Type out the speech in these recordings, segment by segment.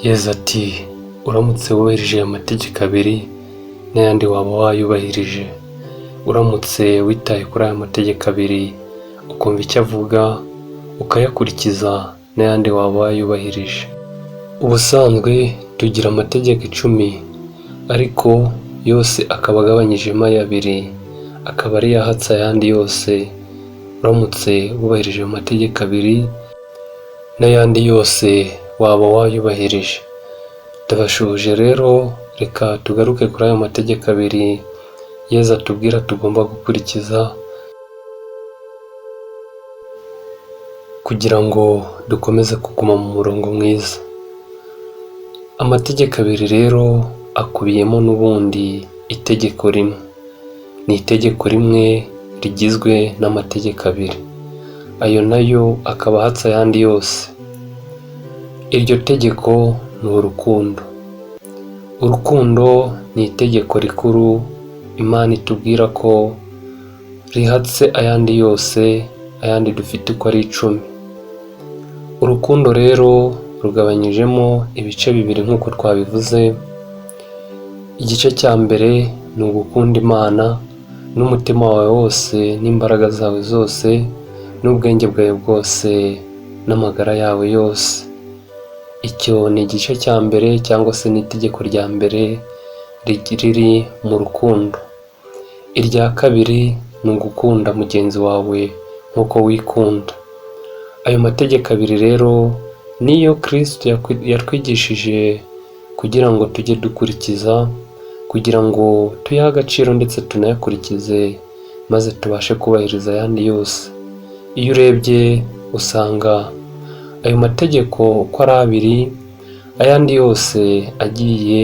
Yezu ati uramutse wubahirije aya mategeko abiri n'ayandi waba wayubahirije. Uramutse witaye kuri aya mategeko abiri ukumva icyo avuga ukayakurikiza n'ayandi waba wayubahirije. Ubusanzwe tugira amategeko 10 ariko yose akaba agabanyijemo aya abiri, akaba ariyo ahatse ayandi yose. Uramutse wubahirije ayo mategeko abiri n'ayandi yose waba wayubahirije. Ndabashuhuje rero, reka tugaruke kuri ayo mategeko abiri Yezu atubwira tugomba gukurikiza kugira ngo dukomeze kuguma mu murongo mwiza. Amategeko abiri rero akubiyemo n'ubundi itegeko rimwe. Ni itegeko rimwe rigizwe n'amategeko abiri, ayo nayo akaba ahatse ayandi yose. Iryo tegeko ni urukundo. Urukundo ni itegeko rikuru Imana itubwira ko rihatse ayandi yose, ayandi dufite uko ari 10. Urukundo rero rugabanyijemo ibice bibiri nk'uko twabivuze. Igice cya mbere ni ugukunda Imana n'umutima wawe wose n'imbaraga zawe zose n'ubwenge bwawe bwose n'amagara yawe yose. Icyo ni igice cya mbere cyangwa se n'itegeko rya mbere riri mu rukundo. Irya kabiri ni ugukunda mugenzi wawe nk'uko wikunda. Ayo mategeko abiri rero niyo Kristo yatwigishije kugira ngo tujye dukurikiza, kugira ngo tuyahe agaciro ndetse tunayakurikize, maze tubashe kubahiriza ayandi yose. Iyo urebye usanga ayo mategeko uko ari abiri, ayandi yose agiye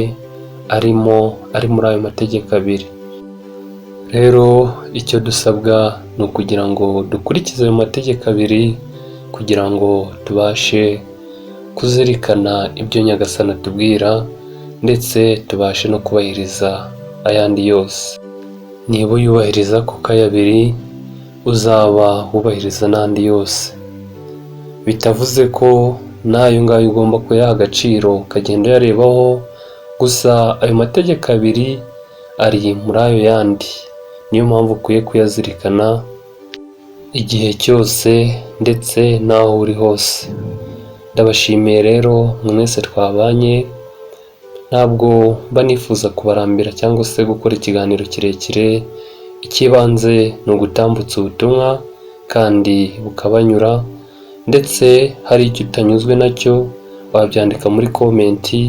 arimo ari muri ayo mategeko abiri. Rero icyo dusabwa ni ukugira ngo dukurikize ayo mategeko abiri kugira ngo tubashe kuzirikana ibyo Nyagasani atubwira ndetse tubashe no kubahiriza ayandi yose. Niba uyubahiriza kuko aya abiri, uzaba wubahiriza n'andi yose. Bitavuze ko n'ayo ngayo ugomba kuyaha agaciro ukagenda uyarebaho, gusa ayo mategeko abiri ari muri ayo yandi. Niyo mpamvu ukwiye kuyazirikana igihe cyose ndetse n'aho uri hose. Ndabashimiye rero mwese twabanye, ntabwo mba nifuza kubarambira cyangwa se gukora ikiganiro kirekire, icy'ibanze ni ugutambutsa ubutumwa kandi bukabanyura, ndetse hari icyo utanyuzwe nacyo wabyandika muri komenti,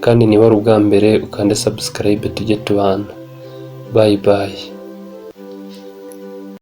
kandi niba ari ubwa mbere ukande subscribe tujye tubana. Bye bye.